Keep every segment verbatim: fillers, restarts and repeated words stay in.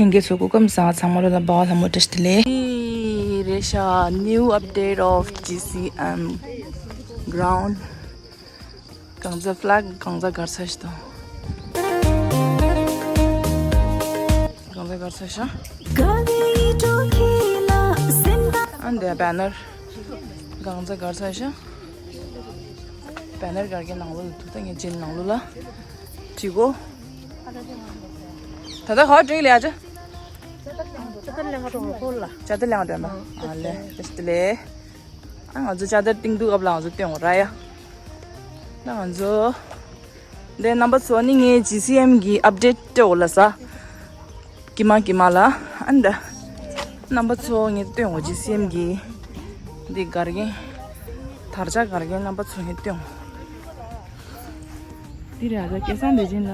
ལྷན་རྒྱས་ཚོ་སྐུ་ཁམས་བཟང་། ཚང་མ་ལོ་ལ་འབའ་བ་ལྷ་མོ་བཀྲ་ཤིས་བདེ་ལེགས། ཨི་རེད་ཤག New update of G C M ground. གངས་རྫ་flag, གངས་རྫ་སྒར་ས་ཞིག་དང་། གངས་རྫ་སྒར་ས་ཤག་ཨ་འདི་banner, གངས་རྫ་སྒར་ས་ཤག banner སྒར་གྱི་ནང་ལོགས་ལ་འདུག་ད་ངས་རྗེས་ནང་ལོགས་ལ་བྲིས་གོ། ད་ལྟ་ག་བྲིས་ལེ་ཨ་ཅག་ཅ་དར་ལེང་བ་འགྲོ་མ་ཁོ་ལ། ཅ་དར་ལེང་བ་འགྲོ་མ། ཨ་ལེ་བཀྲ་ཤིས་བདེ་ལེགས། ཨ་ང་ཚོ་ཅ་དར་གཏིང་སྡུག་ཨབ་ལ་ང་ཚོ་སྟོན་འོ་ར་ཡ། ད་ང་ཚོ་འདི་རྣམ་པ་ཚོ་ནི་ངའི་G C M གི་update སྤྲད་འོ་ལ་ས། ཀྱི་མ་ཀྱི་མ་ལ་ཨ་འདི་རྣམ་པ་ཚོ་ངས་སྟོན་འོ་G C M གི་འདི་སྒར་རྒན། དར་ཆ་སྒར་རྒན་རྣམ་པ་ཚོ་ངས་སྟོན་འོ། འདི་རེད་ཨ་ད་སྐལ་བཟང་བདེ་ཆེན་ལ།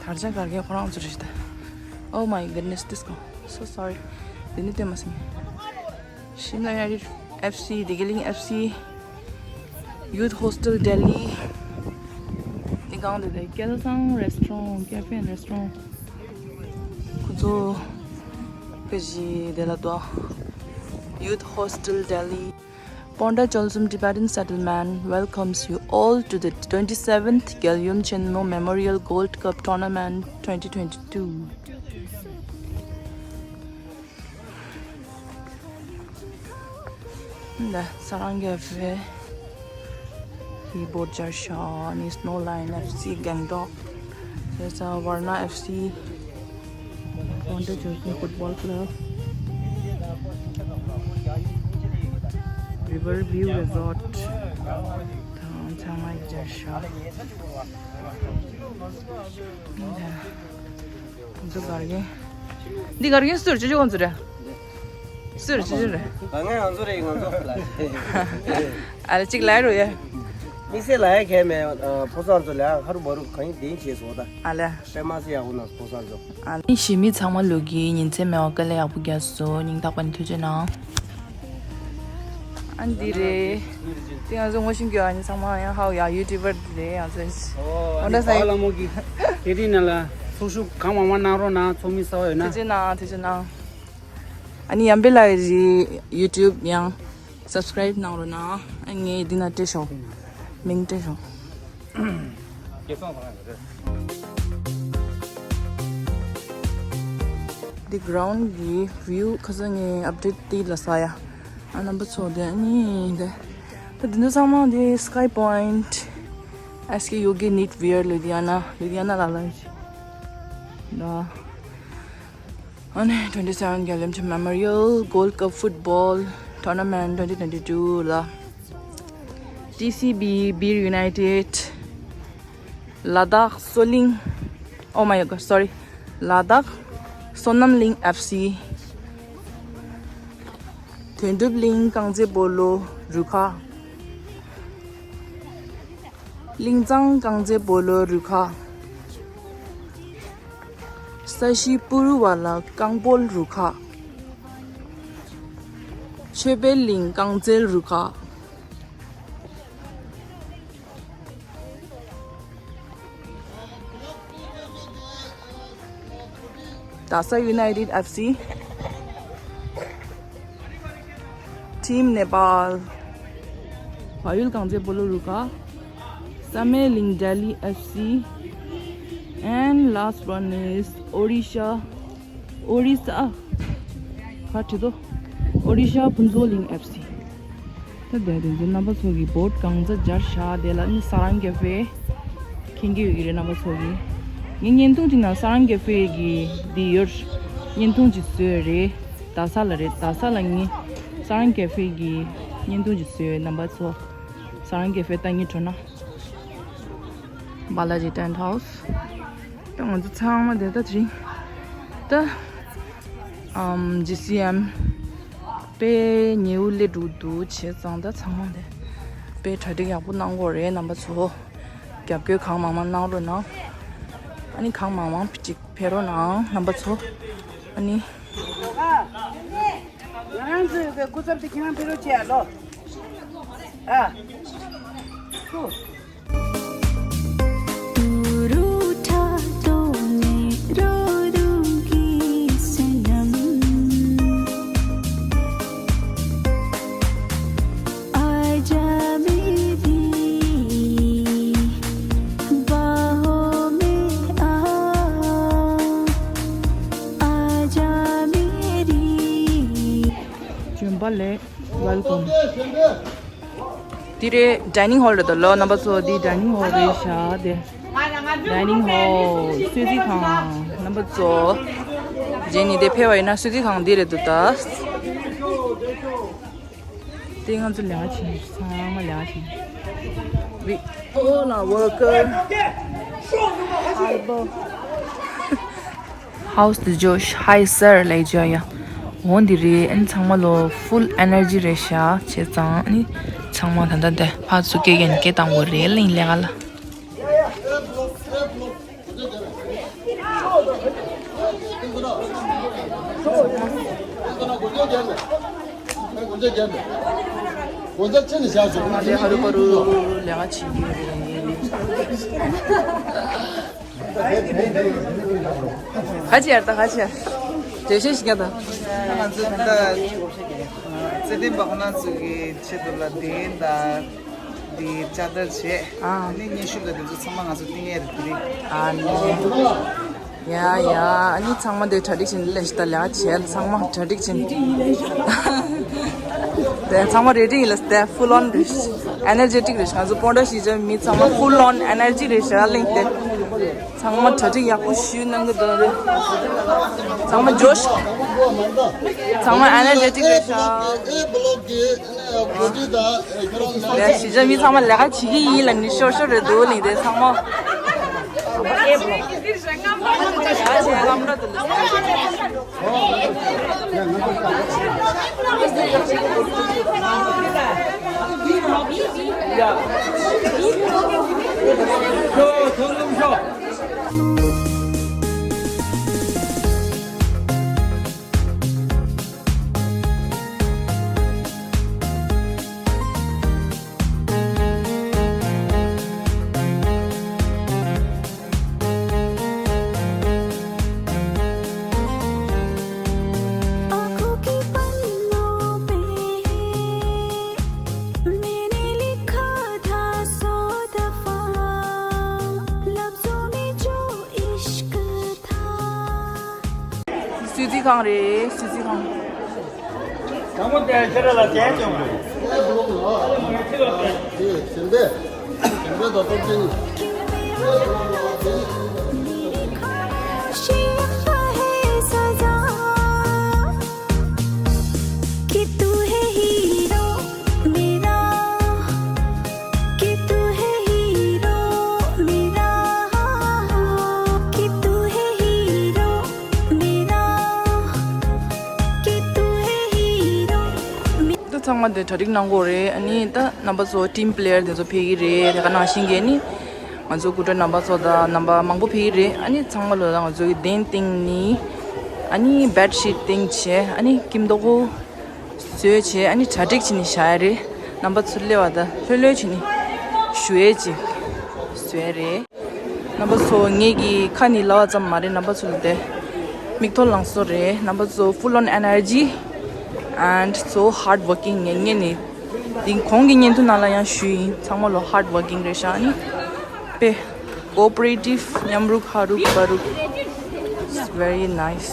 དར་ཆ་སྒར་རྒན་ཁོ་རང་ཚོ་རེད་ད། Oh my goodness, this one. So sorry. འདི་ནི་སྟོན་མ་སྲིད། Shimla United F C, Digiling F C, Youth Hostel Delhi. འདི་གང་འདི་དེ་སྐལ་བཟང་restaurant, cafe and restaurant. ཁོ་ཚོ་ཕེ་ཞི་དེ་ལ་དོ། Youth Hostel Delhi. Ponda Cholsum Tibetan Settlement welcomes you all to the twenty-seventh Gyalwiem Chenmo Memorial Gold Cup Tournament twenty twenty-two. འདི་Sarang Cafe གི་board སྦྱར་ཤག་ནི་Snow Lion F C Gangtok. There's a Varna F C, Ponda Cholsum Football Club, River View Resort. དང་ཚང་མ་སྦྱར་ཤག་འདི་གར་གི། འདི་གར་གི་སུར་ཅི་ཅི་ཁོང་ཚོ་རེད། སུར་ཅི་ཅི་རེད། ང་ང་ང་ཚོ་རེད་ང་ཚོ་ལ། ཨ་ལེ་གཅིག་ལ་རོ་ཡ། དམིགས་བསལ་ལ་ཡ་གས་མེད། ཕོ་གསར་ཚོ་ལ་ཡ་ཧ་རུ་བ་རུ་གང་ཡིན་དེ་བྱས་སོ་ད། ཨ་ལེ། སྲས་མ་སི་ཡག་པོ་ན་ཕོ་གསར་ཚོ། ཨ་ནི་ཞི་མི་ཚང་མ་ལོ་གི་ཉིན་མཚན་མེད་པ་དཀའ་ལས་ཡག་པོ་རྒྱག་སོ། སྙིང་ཐག་པ་ནས་ཐུགས་རྗེ་གནང་། ཨ་འདི་རེད། དེ་ང་ཚོ་ངོ་ཤེས་ཀྱི་ཨ་ནི་ཚང་མ་ཡང་ཧའོ་ཡ་YouTuber རེད་ང་ཚོ། ཨོ་ཨ་འདྲ་ནི་ས་ཡི་ལ་མོ་གི་དེ་རིང་ནང་ལ་ཚོགས་ཞུགས་གང་མང་མང་གནང་རོགས་གནང་། ཚོགས་མི་གསར་པ་ཡོད་ན། ཐུགས་རྗེ་གནང་། ཐུགས་རྗེ་གནང་། ཨ་ནི་ཡམ་པེ་ལ་ཡི་YouTube ཡང་subscribe གནང་རོགས་གནང་། ཨ་ངས་འདི་ན་སྤྲད་ཤོག་མིང་སྤྲད་ཤོག་འདི་ground གི་view ཁ་སང་ངས་update དེ་ལ་ས་ཡ། ཨ་རྣམ་པ་ཚོ་དེ་ཨ་ནི་དེ། ད་དེ་ཚོ་ཚང་མ་དེ་Sky Point S K Yogi Nit Wear Ludhiana, Ludhiana ལ་ལ་ཡི་ད། ཨ་ནི་twenty seven Gyalwiem Memorial Gold Cup Football Tournament twenty twenty two ལ། T C B Beer United, Ladakh Soling, oh my God, sorry, Ladakh Sonam Ling F C, དོན་གྲུབ་གླིང་རྐང་རྩེད་སྤོ་ལོ་རུ་ཁག་གླིང་ཚང་རྐང་རྩེད་སྤོ་ལོ་རུ་ཁག་ས་གཞི་པུ་རུ་ཝ་ལ་རྐང་སྤོལ་རུ་ཁག་ཆོས་འཕེལ་གླིང་རྐང་རྩེད་རུ་ཁག Dasa United F C, Team Nepal, Payul Kangze Polo Ruka, Same Ling Delhi F C, and last one is Odisha, Orissa, ཁ་བྲིས་དོ། Odisha Phuntsholing F C. ད་དེ་དེ་ཚོ་རྣམ་པ་ཚོ་གི་བོད་གང་ཚ་སྦྱར་བཞག་དེ་ལ་ནི་Sarang Cafe མཁྱེན་གྱི་ཡོད་ཀྱི་རེད། རྣམ་པ་ཚོ་གི་ངས་བརྙན་ཐུང་ཅིག་ནང་Sarang Cafe གི་འདི་ཡོད། བརྙན་ཐུང་ཅིག་བཟོས་རེད། རྡ་ས་ལ་རེད། རྡ་ས་ལ་ངས་Sarang Cafe གི་བརྙན་ཐུང་ཅིག་བཟོས། རྣམ་པ་ཚོ་Sarang Cafe ལྟ་གཉིས་འགྲོ་ན། Balaji Tent House. ད་ང་ཚོ་ཚང་མ་དེ་ད་དེ་རིང་ད་ཨམ་G C M དཔེ་ཉེ་བོ་སླེབས་འགྲོ་འདུག་བྱས་ཙང་ད་ཚང་མ་དེ་དཔེ་གྲ་སྒྲིག་ཡག་པོ་གནང་དགོས་རེད། རྣམ་པ་ཚོ་རྒྱབ་སྐྱོར་གང་མང་མང་གནང་རོགས་གནང་། ཨ་ནི་གང་མང་མང་ཅིག་ཕེབས་རོགས་གནང་རྣམ་པ་ཚོ། ཨ་ནི། ང་རང་ཚོའི་སྐུ་ཚབ་དེ་ཁྱེད་རང་ཕེབས་རོགས་བྱེད་ཨ་ལོ། ཨ། ཧུ། འདི་རེད། ཌའི་ནིང་ཧོལ་རེད་དོ་ལོ། རྣམ་པ་ཚོ་འདི་ཌའི་ནིང་ཧོལ་རེད་ཤག་དེ་ཌའི་ནིང་ཧོལ་གསོལ་ཚིགས་ཁང་། རྣམ་པ་ཚོ་རྗེས་ནས་དེ་ཕེབས་པ་ཡིན་ན་གསོལ་ཚིགས་ཁང་འདི་རེད་འདུག་ད། དེ་ང་ཚོ་ལས་ཀ་བྱེད། ཚང་མ་ལས་ཀ་བྱེད། We all are worker. Harbor. How's the Josh? Hi sir. ལེགས་བྱས་ཡ། འོ་འདི་རེད། ཨན་ཚང་མ་ལོ་full energy རེད་ཤག་བྱས་ཙང་ཨ་ནི་ཚང་མ་ད་ལྟ་དེ་ཕར་ཚུར་སྐད་རྒྱག་ནས་སྐད་བཏང་དགོས་རེད། གླིང་ལས་ཀ་ལ། དེ་ཧ་རུ་པ་རུ་ལས་ཀ་བྱེད་ཀྱི་ཡོད་རེད། ག་ཅི་ཡར་ད་ག་ཅི་ཡར། བརྗོད་གཞི་ཞིག་ཡ་ད། ང་ཚོ་ད་ལྟ་ཚེ་བརྟན་པ་ཁོ་ན་ཚོ་གི་ཆེད་དུ་ལ་གདན་དང་། འདི་ལྕགས་དར་བྱས། ཨ་ནི་སྙན་ཞུ་ལ་དེ་ཚོ་ཚང་མ་ང་ཚོ་བཏིང་ཡས་རེད་དེ་རིང་། ཨ་ནི། ཡ་ཡ། ཨ་ནི་ཚང་མ་དེ་གྲ་སྒྲིག་བྱས་ནས་ལས་ཞིག་ད་ལས་བྱས། ཚང་མ་གྲ་སྒྲིག་བྱས་ནས། དེ་ཚང་མ་ready ཡིན་ལ་དེ་full on རེད། energetic རེད། ང་ཚོ་སྤོན་ཊ་ཞིག་བྱས་མི་ཚང་མ་full on energy རེད་ཤག་གླིང་དེ། ཚང་མ་གྲ་སྒྲིག་ཡག་པོ་ཞུས་གནང་གི་འདུག་རེད། ཚང་མ་ཇོཤ། ཚང་མ་energetic རེད་ཤག་ལས་གཞི་བྱ་མི་ཚང་མ་ལས་ཀ་བྱེད་ཀྱི་ཡིན་ལབ་ནས་ཤོར་ཤོར་རེད་འདུག་གླིང་དེ་ཚང་མ། आंखों के पन्नों पे मैंने लिखा था सौ दफा, लफ्जों में जो इश्क था। གསོལ་ཚིགས་ཁང་རེད། གསོལ་ཚིགས་ཁང་། དང་པོ་དེ་ཁྱེད་རང་ལ་དྲན་བྱུང་། कि तू है हीरो मेरा, कि तू है हीरो मेरा, कि तू है हीरो मेरा, कि तू है हीरो। ད་ཚང་མ་དེ་གྲ་སྒྲིག་གནང་དགོས་རེད། ཨ་ནི་ད་རྣམ་པ་ཚོ་team player དེ་ཚོ་ཕེབས་ཀྱི་རེད། དེ་ག་ནང་བཞིན་གྱི་ཨ་ནི་ང་ཚོ་སྐུ་མགྲོན་རྣམ་པ་ཚོ་དང་རྣམ་པ་མང་པོ་ཕེབས་ཀྱི་རེད། ཨ་ནི་ཚང་མ་ལོ་ད་ང་ཚོ་གི་གདན་བཏིང་ནི། ཨ་ནི་bedsheet བཏིང་བྱས། ཨ་ནི་སྐྱིད་མདོག་པོ་བཟོས་བྱས། ཨ་ནི་གྲ་སྒྲིག་བྱས་ནས་བཞག་ཡ་རེད། རྣམ་པ་ཚོ་སླེབས་པ་ད་ལྷོད་ལྷོད་བྱས་ནས་བཞུགས་ཡས་ཅིག་བཟོས་ཡ་རེད། རྣམ་པ་ཚོ་ངེད་ཀྱི་ཁ་ནས་ལབ་པ་ཙམ་མ་རེད། རྣམ་པ་ཚོ་ལ་དེ་མིག་ཐོག་ལང་ཚོ་རེད། རྣམ་པ་ཚོ་full on energy and so hard working ངས་ངས་ནི་འདི་གོང་གི་བརྙན་ཐུང་ནང་ལ་ཡང་ཞུས་ཡིན། ཚང་མ་ལོ་hard working རེད་ཤག་ཨ་ནི་དཔེ་cooperative མཉམ་རུབ་ཧ་རུབ་པ་རུབ། It's very nice.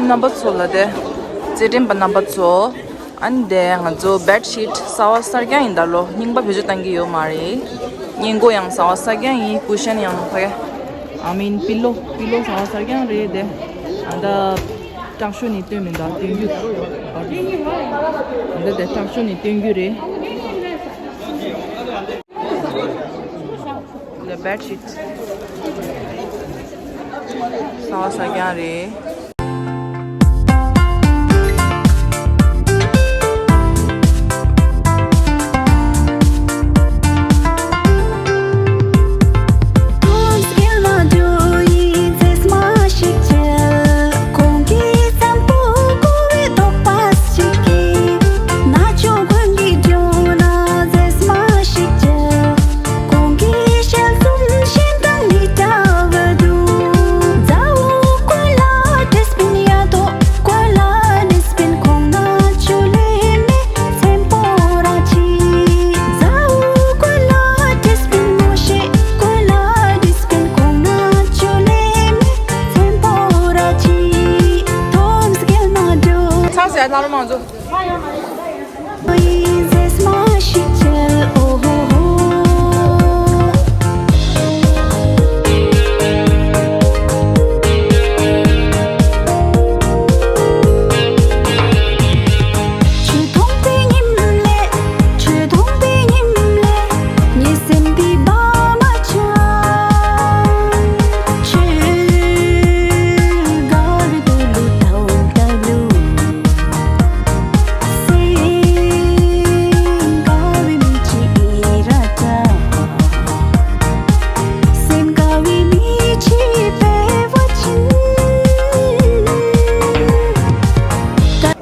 རྣམ་པ་ཚོ་ལ་དེ། རྩེད་འགྲན་པ་རྣམ་པ་ཚོ། ཨ་ནི་དེ་ང་ཚོ་བེད་ཤིད་གསར་བ་གསར་རྐྱང་ཡིན་ད་ལོ། རྙིང་པ་བེད་སྤྱོད་གཏང་གི་ཡོད་མ་རེད། སྔས་མགོ་ཡང་གསར་བ་གསར་རྐྱང་ཡིན། ཀུ་ཤན་ཡང་ཕ་གི། I mean pillow, pillow གསར་བ་གསར་རྐྱང་རེད་དེ། ཨ་ད། དྲག་ཤོས་ནས་སྟོན་མི་འདུག་སྟོན་རྒྱུ། ཨ་ད་དེ་དྲག་ཤོས་ནས་སྟོན་རྒྱུ་རེད། ལ་བེད་ཤིད་གསར་བ་གསར་རྐྱང་རེད། ཚང་ཟེར་ལྷ་རོ་མང་ཚོ།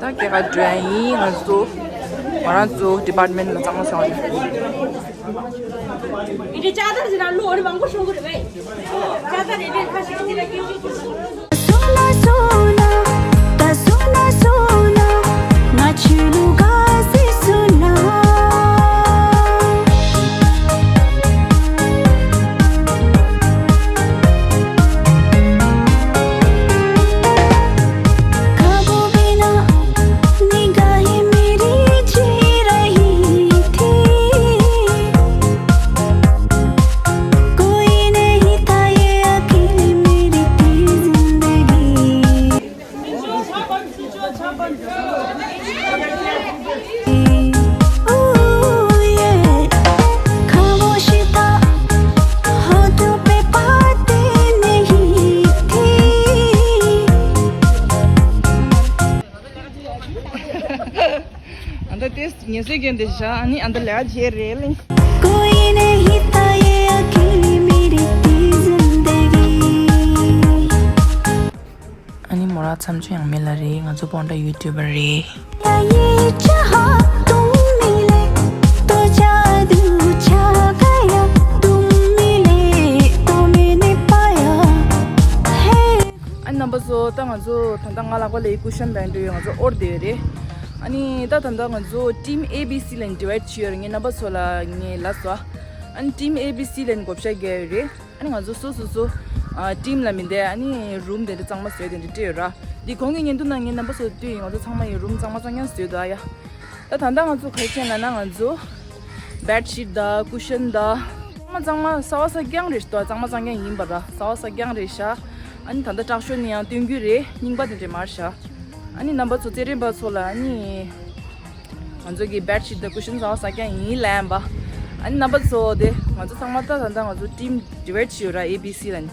ད་སྐྱེས་ཀ་འགྲོ་ཡ་ཡིན། ང་ཚོ་ང་རང་ཚོ་ཌི་པཱར་ཊི་མེན་ཊི་ལ་གཙང་མ་བཟོ་བ་རེད། འདི་ལྕགས་དར་ཟེར་ན་གློག་འདི་མང་པོ་ཤོང་གི་རེད་པས། ལྕགས་དར་རེ་རེ་ཁ་ཤས་ཤིག་ལ་སྐྱེལ་རྒྱུ་ཞིག་ཟེར། ཨ་ད་དེ་ངལ་གསོ་སྐྱོན་དེ་བཞག་ཨ་ནི་ཨ་ད་ལས་བྱེད་རེད་ལེ། ཨ་ནི་མོ་རང་མཚམས་ཆུ་ཡང་མེད་ལ་རེད། ང་ཚོ་སྤོན་ཊ་ཡུ་ཊུབ་པར་རེད། ཨ་རྣམ་པ་ཚོ། ད་ང་ཚོ་ད་ལྟ་ང་ལག་པ་ལ་ཀུ་ཤན་བསྟན་འདུག་ང་ཚོ་ཨོར་བསྡད་ཡོད་རེད། ཨ་ནི་ད་ད་ལྟ་ང་ཚོ་ཊིམ་ཨེ་བི་སི་ལ་ཌི་ཝའིཌ་བྱས་ཡོད་རེད། ངས་རྣམ་པ་ཚོ་ལ་ངས་ལབ་སོང་། ཨ་ནི་ཊིམ་ཨེ་བི་སི་ལ་བགོ་བཤའ་རྒྱག་ཡོད་རེད། ཨ་ནི་ང་ཚོ་སོ་སོ་སོ། ཨ་ཊིམ་ལ་མི་འདས་ཨ་ནི་རུམ་དེ་འདྲ་གཙང་མ་བཟོས་དེ་འདྲ་སྤྲད་ཡོད་ར། འདི་གོང་གི་བརྙན་ཐུང་ནང་ངས་རྣམ་པ་ཚོ་བསྟན་ཡོད། ང་ཚོ་ཚང་མ་ཡི་རུམ་གཙང་མ་གཙང་རྐྱང་བཟོས་འདུག་ཨ་ཡ། ད་ད་ལྟ་ང་ཚོ་ག་རེ་བྱས་ལབ་ན་ང་ཚོ་བེད་ཤིད་དང་ཀུ་ཤན་དང་། གཙང་མ་གཙང་མ་གསར་བ་གསར་རྐྱང་རེད་ཤག་གཙང་མ་གཙང་རྐྱང་ཡིན་པ་ར། གསར་བ་གསར་རྐྱང་རེད་ཤག་ཨ་ནི་ད་ལྟ་དྲག་ཤོས་ནས་ཡང་སྟོན་རྒྱུ་རེད། རྙིང་པ་དེ་འདྲས་མ་རེད་ཤག་ཨ་ནི་རྣམ་པ་ཚོ་རྩེད་འགྲན་པ་ཚོ་ལ་ཨ་ནི་ང་ཚོ་གི་བེད་ཤིད་དང་ཀུ་ཤན་གསར་བ་གསར་རྐྱང་ཡིན་ལབ་པ། ཨ་ནི་རྣམ་པ་ཚོ་དེ་ང་ཚོ་ཚང་མ་ད་ད་ལྟ་ང་ཚོ་ཊིམ་ཌི་ཝའིཌ་བྱས་ཡོད་ར། ཨེ་བི་སི་ལ་ནི།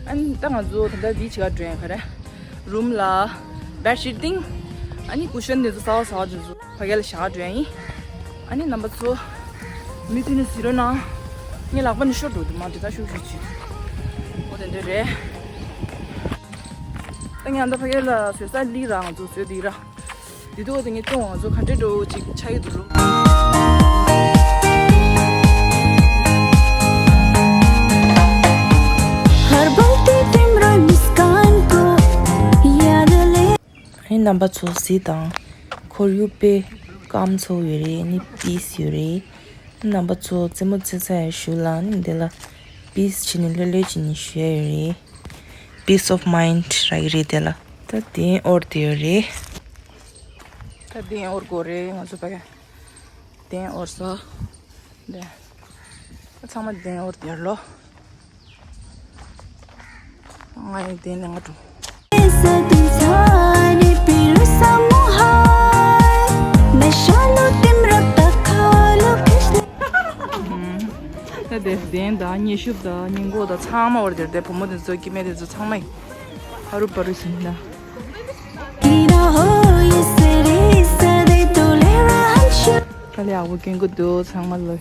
ཨ་ནི་ད་ང་ཚོ་ད་ལྟ་འདི་བྱེད་ག་འགྲོ་ཡིན་ག་རེ། རུམ་ལ་བེད་ཤིད་བཏིང་། ཨ་ནི་ཀུ་ཤན་དེ་ཚོ་གསར་བ་གསར་བ་དེ་ཚོ་ཕ་གི་ལ་བཞག་འགྲོ་ཡ་ཡིན། ཨ་ནི་རྣམ་པ་ཚོ་མུ་མཐུད་ནས་གཟིགས་རོགས་གནང་། ངའི་ལག་པ་ནས་ཤོར་འགྲོ་འདུག་མ་འདི་ད་ཤུགས་ཤུགས་བྱེད། འོ་དེ་འདྲ་རེད། ད་ངས་ཨ་མདའ་ཕ་གི་ལ་བཟོས་ས་ལི་ར་ང་ཚོ་བཟོས་འདི་ར། འདི་དུ་འོ་དེ་ངས་སྐྱོང་བ་ང་ཚོ་ག་འདྲས་འགྲོ་ཅིག་ཆགས་ཀྱི་འདུག་རུང་། ཨ་ནི་རྣམ་པ་ཚོ་གཟིགས་དང་། ཁོར་ཡུག་དཔེ་སྐམ་ཚོ་ཡོད་རེད། ནི་པིས་ཡོད་རེད། རྣམ་པ་ཚོ་རྩེད་མོ་རྩེ་ས་ཡ་ཞུ་ལ་ནི་འདི་ལ་པིས་བྱས་ནས་ལྷོད་ལྷོད་བྱས་ནས་ཞུ་ཡ་ཡོད་རེད། Peace of mind རག་གི་རེད་དེ་ལ། ད་གདན་འོར་དེ་ཡོད་རེད། ད་གདན་འོར་དགོས་རེད། ང་ཚོ་ཕ་གི་གདན་འོར་སོ། འདི་ཚང་མ་གདན་འོར་དེར་ལོ། ང་ཡི་གདན་ལ་ང་འགྲོ། ད་དེ་གདན་དང་སྙན་ཞུ་དང་སྙན་གོ་དང་ཚང་མ་འོར་དེར། དེ་བུ་མོ་དེ་ཚོ་སྐྱེ་དམན་དེ་ཚོ་ཚང་མ་ཧ་རུ་པ་རུ་ཟིན་ད། དཀའ་ལས་ཡག་པོ་སྐྱོན་གི་འདུག་ཚང་མ་ལོ།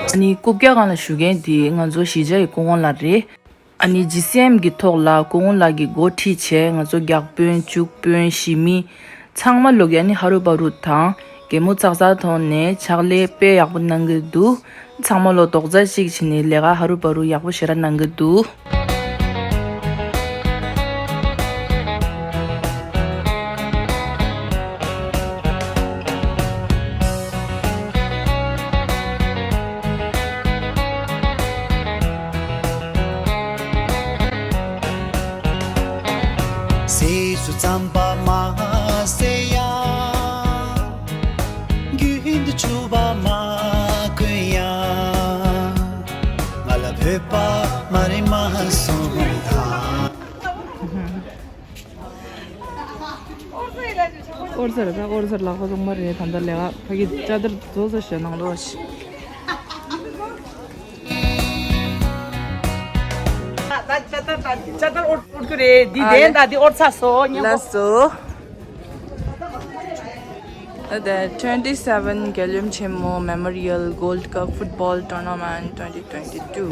ཨ་ནི་རྐུབ་བཀྱག་སྒང་ལ་བཞུགས་མཁན་དེ་ང་ཚོ་གཞིས་ཆགས་ཀྱི་སྐུ་ངོ་ལགས་རེད། ཨ་ནི་ཇི་སི་ཨེམ་གི་ཐོག་ལ་སྐུ་ངོ་ལགས་ཀྱིས་འགོ་ཁྲིད་བྱས། ང་ཚོ་བརྒྱ་དཔོན་བཅུ་དཔོན་གཞིས་མི་ཚང་མ་ལོ་གི་ཨ་ནི་ཧ་རུ་པ་རུ་དང་གད་མོ་ཚག་ཚག་ཐོག་ནས་ཕྱག་ལས་དཔེ་ཡག་པོ་གནང་གི་འདུག་ཚང་མ་ལོ་རྡོག་རྩ་གཅིག་བྱས་ནས་ལས་ཀ་ཧ་རུ་པ་རུ་ཡག་པོ་ཞེ་དྲག་གནང་གི་འདུག་ཟས་སུ་རྩམ་པ་མ་ཟས་ཡ། རྒྱུན་དུ་ཕྱུ་པ་མ་གོན་ཡ། ང་ལ་བོད་པ་མ་རེད་མ་གསུངས་དང་། ཨོར་ཟེར་ད་ཨོར་ཟེར་ལག་པ་བཙོང་མ་རེད། ད་ལྟ་ལས་ཀ་ཕ་གི་ཅ་དར་བཟོ་ས་ཞེ་ནང་ལོགས་ཤིག་ད་ཅ་དར་ཅ་དར་ཨོར་ཨོར་གི་རེད། འདི་ཨ་དེ་ལེ། ད་འདི་ཨོར་ཚ་སོ་ཉོ། ལགས་སོ། The twenty seven རྒྱལ་ཡུམ་ཆེན་མོ་Memorial Gold Cup Football Tournament twenty twenty two.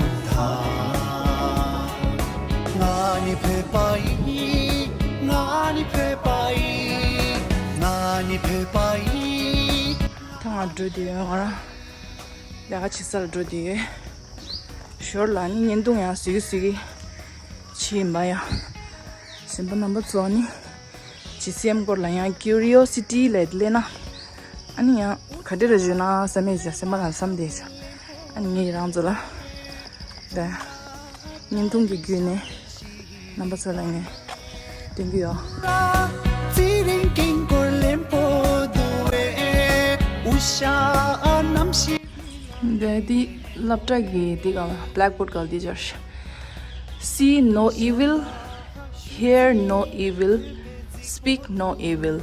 ང་ནི་བོད་པ་ཡིན། ང་ནི་བོད་པ་ཡིན། ང་ནི་བོད་པ་ཡིན། ད་ང་འགྲོ་དུས་ང་རང་ལས་ཀ་བྱེད་ས་ལ་འགྲོ་དུས་ཞོར་ལ་ནི་བརྙན་ཐུང་ཡང་བཟོས་ཀྱི་བཟོས་ཀྱི་བྱས་ཡིན་པ་ཡང་། གཞན་པ་རྣམ་པ་ཚོ་ནི་ཇི་སི་ཨེམ་སྐོར་ལ་ཡང་ཀིའུ་རི་ཨོ་སི་ཊི་ལས་སླེབས་ན། ཨ་ནི་ཡང་ག་འདྲ་རེ་བརྗོད་ན་བསམ་མེད་བྱ་སེམས་པ་ལ་བསམ་བསྡད་བྱ། ཨ་ནི་ངས་རང་ཚོ་ལ་ད་བརྙན་ཐུང་གི་བརྒྱུད་ནས་རྣམ་པ་ཚོ་ལ་ངས་སྟོན་གྱི་ཡོད། འདི་སློབ་གྲྭ་གི་འདི་ག་ལ་blackboard ག་ལ་འདི་སྦྱར། See no evil, hear no evil, speak no evil.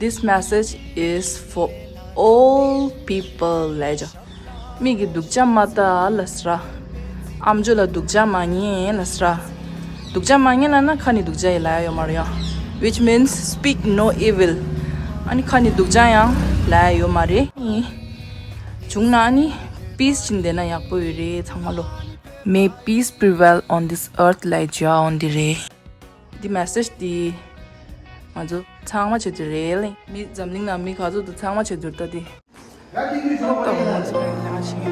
This message is for all people. ལབ་ཡ། མིག་གིས་སྡུག་ཅག་མ་ལྟ་ལབ་ས་རེད། ཨམ་ཅོག་ལ་སྡུག་ཅག་མ་ཉན་ལབ་ས་རེད། སྡུག་ཅག་མ་ཉན་ལབ་ན་ཁ་ནས་སྡུག་ཅག་ཡང་ལབ་ཡ་ཡོད་མ་རེད་ཡ། Which means speak no evil. ཨ་ནི་ཁ་ནས་སྡུག་ཅག་ཡང་ལབ་ཡ་ཡོད་མ་རེད། བྱུང་ན་ཨ་ནི་པིས་བྱིན་བསྡད་ན་ཡག་པོ་ཡོད་རེད་ཚང་མ་ལོ། May peace prevail on this earth ལབ་ཡ་འོ་འདི་རེད། འདི་མེ་སེ་ཇི་འདི་ང་ཚོ་ཚང་མ་ཆེད་དུ་རེད་ལེ། མི་འཛམ་གླིང་ནང་མི་ག་ཚོད་དུ་ཚང་མ་ཆེད་དུ་ལྟ་དེ། ཏོག་ང་ཚོ་ལ་ཞིག་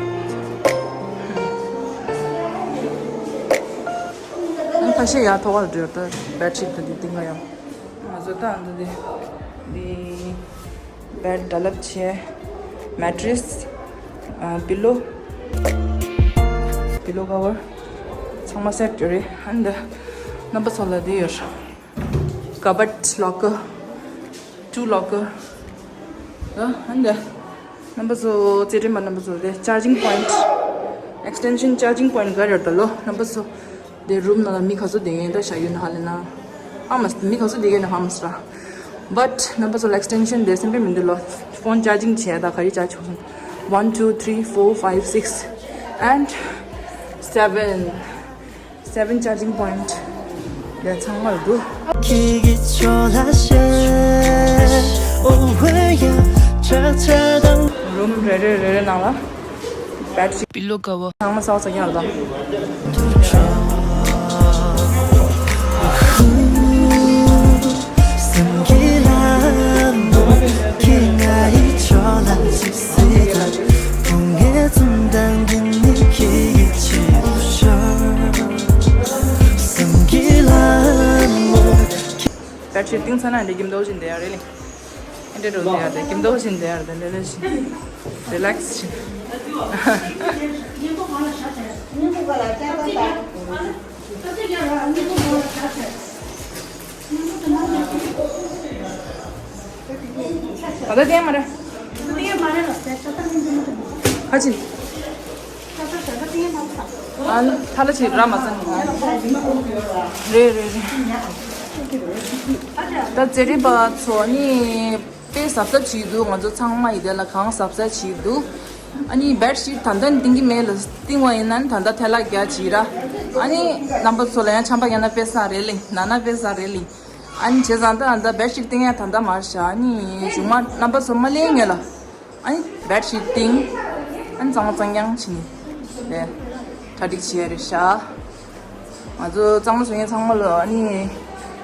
ཁ་ཤས་ཡང་ཐོག་ལ་འགྲོ་ད་བེད་ཤིཊ་དང་འདི་ཏིང་ལ་ཡང་ང་ཚོ་ད་འདི་འདི་བེད་ཌི་ལབ་བྱས། མེ་ཊི་རེ་སི། པི་ལོ། པི་ལོ་ཀ་བར་ཚང་མ་སེཊ་ཡོད་རེད། ཨ་ནི་འདི་རྣམ་པ་ཚོ་ལ་འདི་ཡོད། ཀ་བར་ཌི་ལོ་ཀར། ཊུ་ལོ་ཀར། ཨ་ནི་འདི་རྣམ་པ་ཚོ་རྩེད་འགྲན་པ་རྣམ་པ་ཚོ་འདི་ཅར་ཇིང་པོ་ཡིན་ཊི། ཨེག་སི་ཊེན་ཤན་ཅར་ཇིང་པོ་ཡིན་ཊི་ག་རེ་ཡོད་ད་ལོ་རྣམ་པ་ཚོ། དེ་རུམ་ནང་ལ་མི་ག་ཚོད་བསྡད་ཡིན་ད་ཤ་ཡུན་ཧ་ལས་ན། ཧ་མ་མི་ག་ཚོད་བསྡད་ཡིན་ཧ་མ་སི་ར། བཊ་རྣམ་པ་ཚོ་ལ་ཨེག་སི་ཊེན་ཤན་དེ་སེམས་པའི་མི་འདུག་ལོ། ཕོན་ཅར་ཇིང་བྱས་ད་ག་རེ་ཅར་ཇི་ཆོག་སོང་། One, two, three, four, five, six and seven. Seven charging point དེ་ཚང་མར་འདུག་ཁྱེད་ཀྱི་ཕྱོགས་ལ་ཤར། ཨོ་ཝེ་ཡ། ཆ་ཆ་དང་། རུམ་རེ་རེ་རེ་རེ་ནང་ལ་བཊ་རི་པི་ལོ་ཀ་བར་ཚང་མ་ས་བ་ས་ཀྱང་ལ། ཞེས་ཏིང་ཚ་ན་འདི་ཀིམ་དོ་བཞིན་དེ་ཡ་རེད་ལེ། ཨེ་འདྲ་རོ་དེ་ཡ་དེ་ཀིམ་དོ་བཞིན་དེ་ཡ་རེད་ལེ་ལེ་ཞིག་རི་ལེགས་ཞིག་ད་ལྟ་བསྟན་མ་རེད། ཁ་ཅིག་ཨ་ལ་ཐ་ལ་ཅིག་ར་མ་ཙན། རེད་རེད་རེད། ད་ཛེ་རི་པ་ཚོ་ནི་དཔེ་གཟབ་གཟབ་བྱེད་འདུག་ང་ཚོ་ཚང་མ་ཡི་དེ་ལ་གང་གཟབ་གཟབ་བྱེད་འདུག་ཨ་ནི་བེད་ཤིད་ད་ལྟ་འདིང་གི་མེད་ལ། བཏིང་བ་ཡིན་ན་ནི་ད་ལྟ་ཐལ་ལ་རྒྱ་བྱེད་ར། ཨ་ནི་རྣམ་པ་ཚོ་ལ་ཡང་ཆམ་པ་ཡང་ན་དཔེ་ས་རེད་ལེ། ན་ན་དཔེ་ས་རེད་ལེ། ཨ་ནི་བྱས་ཙང་ད་ད་བེད་ཤིད་བཏིང་ཡ་ད་ལྟ་མར་བཞག་ཨ་ནི་གཞུག་མ་རྣམ་པ་ཚོ་མ་ལེན་ངེས་ལ། ཨ་ནི་བེད་ཤིད་བཏིང་། ཨ་ནི་གཙང་མ་གཙང་རྐྱང་བྱེད་ནི་རེད། གྲ་སྒྲིག་བྱེད་ཡ་རེད་ཤག་ང་ཚོ་གཙང་མ་བཟོ་མཁན་ཚང་མ་ལོ་ཨ་ནི་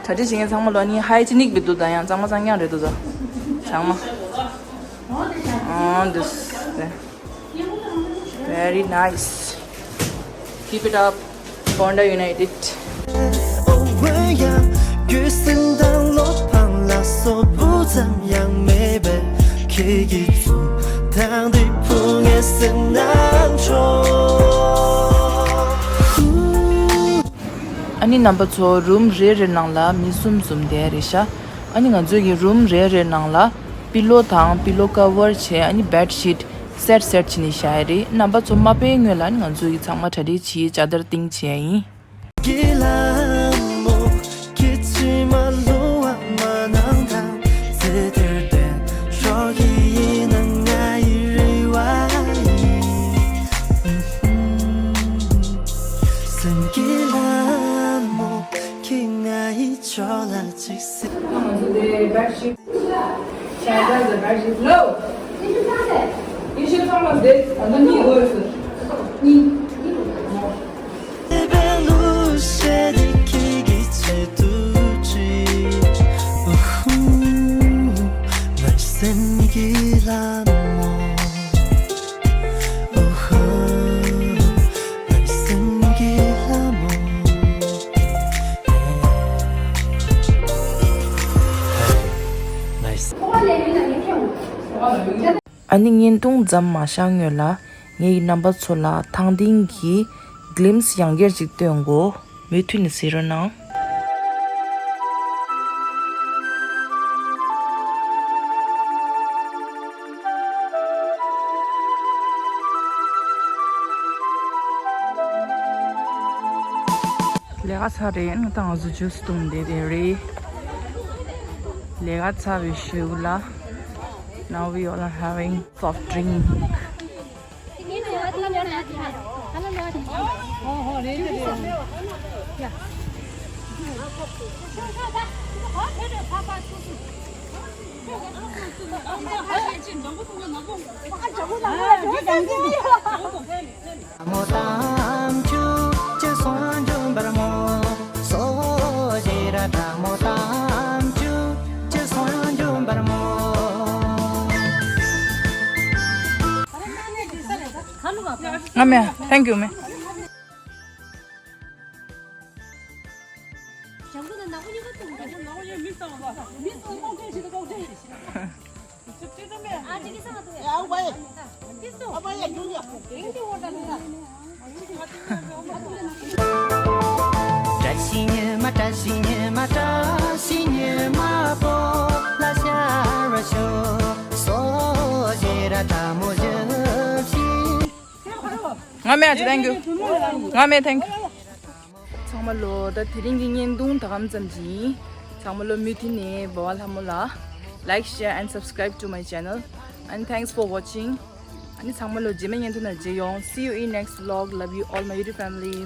གྲ་སྒྲིག་བྱེད་མཁན་ཚང་མ་ལོ་ཨ་ནི་ཧའི་ཇི་ནིག་བི་འདུག་ད་ཡང་གཙང་མ་གཙང་རྐྱང་རེད་འདུག་ད་ཚང་མ། ཨ་འདུག་སེ། Very nice. Keep it up, Ponda United. ཨ་ནི་རྣམ་པ་ཚོ་རུམ་རེ་རེ་ནང་ལ་མི་གསུམ་གསུམ་བསྡད་རེད་ཤག་ཨ་ནི་ང་ཚོ་གི་རུམ་རེ་རེ་ནང་ལ་པི་ལོ་དང་པི་ལོ་ཀ་བར་བྱས་ཨ་ནི་བེད་ཤིད་སེར་སེར་བྱས་ནས་བཞག་ཡ་རེད། རྣམ་པ་ཚོ་མ་ཕེབས་སྔོན་ལ་ང་ཚོ་ཡི་ཚང་མ་གྲ་སྒྲིག་བྱས་ཅ་དར་བཏིང་བྱས་ཡིན། ང་ཚོ་དེ་བེད་ཤིད། ཤ་ཤ་ཟེར་བ་ཞིག་ལོ། ཡེ་ཤེས་ཚང་མ་བསྡད་ད་ལྟ་གཉིས་དགོས་སུ། གཉིས། ཨ་ནི་བརྙན་ཐུང་མཚམས་མ་བཞག་སྔོན་ལ་ངེད་ཀྱི་རྣམ་པ་ཚོ་ལ་ཐང་སྟེང་གི་གི་ལིམས་ཡང་བསྐྱར་ཅིག་སྟོན་གོ། མུ་མཐུད་ནས་གཟིགས་རོགས་གནང་། ལས་ཀ་ཚར་རེད། ད་ང་ཚོ་ཇུས་བཏུང་བསྡད་དེ་རེད། ལས་ཀ་ཚར་བའི་གཞུག་ལ། Now we all are having soft drink. ང་མེད། Thank you མེད། ང་མེད། Thank you. ང་མེད། Thank you. ཚང་མ་ལོ་ད་དེ་རིང་གི་བརྙན་ཐུང་ད་གམ་ཙམ་གྱིས། ཚང་མ་ལོ་མུ་མཐུད་ནས་འབའ་བ་ལྷ་མོ་ལ་like, share and subscribe to my channel and thanks for watching. ཨ་ནི་ཚང་མ་ལོ་རྗེས་མའི་བརྙན་ཐུང་ནང་མཇལ་ཡོང་། See you in next vlog. Love you all my YouTube family.